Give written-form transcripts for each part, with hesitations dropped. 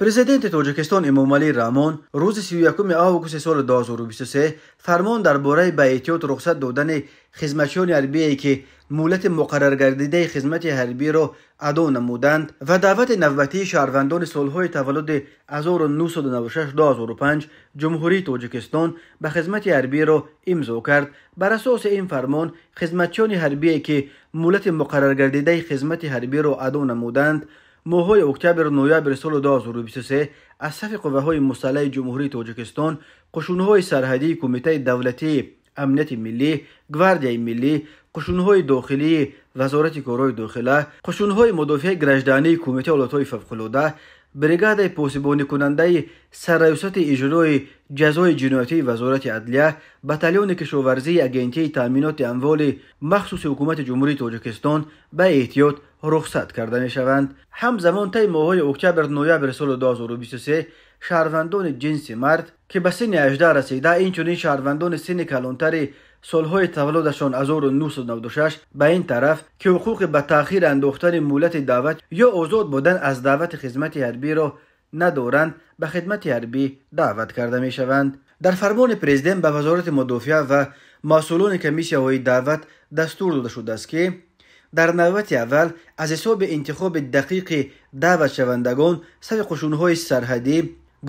Президенти Тоҷикистон Эмомалӣ Раҳмон рӯзи 31 августи соли 2023 фармон дар бораи ба эҳтиёт рухсат додани хизматчиёни ҳарбие, ки муҳлати муқарраргардидаи хизмати ҳарбиро адо намуданд, ва даъвати навбатии шаҳрвандони солҳои таваллуди 1996-2005 Ҷумҳурии Тоҷикистон ба хизмати ҳарбиро имзо кард. Бар асоси ин фармон, хизматчиёни ҳарбие, ки муҳлати муқарраргардидаи хизмати ҳарбиро адо намуданд, моҳҳои октябру ноябри соли 2023 аз сафи қувваҳои мусаллаҳи Ҷумҳурии Тоҷикистон, қушунҳои сарҳадии Кумитаи давлатии амнияти миллӣ, Гвардияи миллӣ, қушунҳои дохилии Вазорати корҳои дохила, қушунҳои мудофиаи граждании Кумитаи ҳолатҳои фавқулода, бригадаи посибоникунандаи Сарраёсати иҷрои ҷазои ҷиноятии Вазорати адлия, батальони кишоварзии Агентии таъминоти амволи махсуси Ҳукумати Ҷумҳурии Тоҷикистон ба эҳтиёт рухсат карда мешаванд. Ҳамзамон, таи моҳҳои октябр-ноябри соли 2023 шаҳрвандони ҷинси мард, ки ба синни 18 расида, инчунин шаҳрвандони синни калонтари солҳои таваллудашон 1996 ба ин тараф, ки ҳуқуқи ба таъхир андохтани муҳлати даъват ё озод будан аз даъвати хизмати ҳарбиро надоранд, ба хидмати ҳарбӣ даъват карда мешаванд. Дар фармони президент ба Вазорати мудофиа ва масъулони комиссияҳои даъват дастур дода шудааст, ки дар навбати аввал аз ҳисоби интихоби дақиқи даъватшавандагон сафи қушунҳои сарҳадӣ,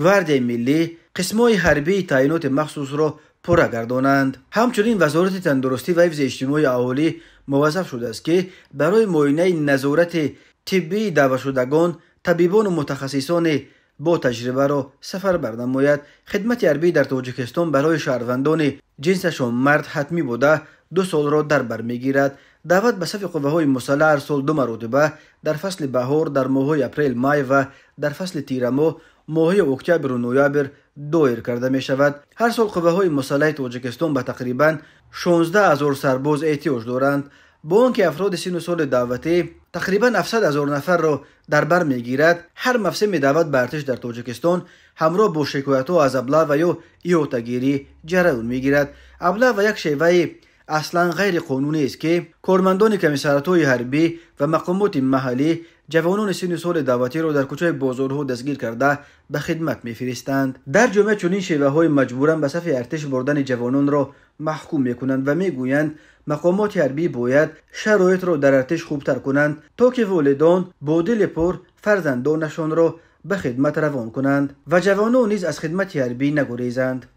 Гвардияи миллӣ, қисмҳои ҳарбии таъиноти махсусро пурра гардонанд. Ҳамчунин Вазорати тандурустӣ ва ҳифзи иҷтимоии аҳолӣ муваззаф шудааст, ки барои муоинаи назорати тиббии даъватшудагон табибону мутахассисони бо таҷрибаро сафарбар намояд. Хидмати ҳарбӣ дар Тоҷикистон барои шаҳрвандони ҷинсашон мард ҳатмӣ буда, 2 солро дар бар мегирад. Даъват ба сафи қувваҳои мусаллаҳ ҳар сол 2 маротиба дар фасли баҳор дар моҳҳои апрел-май ва дар фасли тирамоҳ моҳҳои октябру ноябр доир карда мешавад. Ҳар сол қувваҳои мусаллаҳи Тоҷикистон ба тақрибан 16 ҳазор сарбоз эҳтиёҷ доранд. Бо он ки афроди синну соли даъватӣ тақрибан 700 ҳазор нафарро дар бар мегирад, ҳар мавсими даъват ба артиш дар Тоҷикистон ҳамроҳ бо шикоятҳо аз аблава ё иҳотагирӣ ҷараён мегирад. Аблава як шеваи аслан ғайриқонунӣ аст, ки кормандони комиссариатҳои ҳарбӣ ва мақомоти маҳаллӣ ҷавонони синну соли даъватиро дар кӯчаи бозорҳо дастгир карда ба хидмат мефиристанд. Дар ҷомеа чунин шеваҳои маҷбуран ба сафи артиш бурдани ҷавононро маҳкум мекунанд ва мегӯянд, мақомоти ҳарбӣ бояд шароитро дар артиш хубтар кунанд, то ки волидон бо дили пур фарзандонашонро ба хидмат равон кунанд ва ҷавонон низ аз хидмати ҳарбӣ нагурезанд.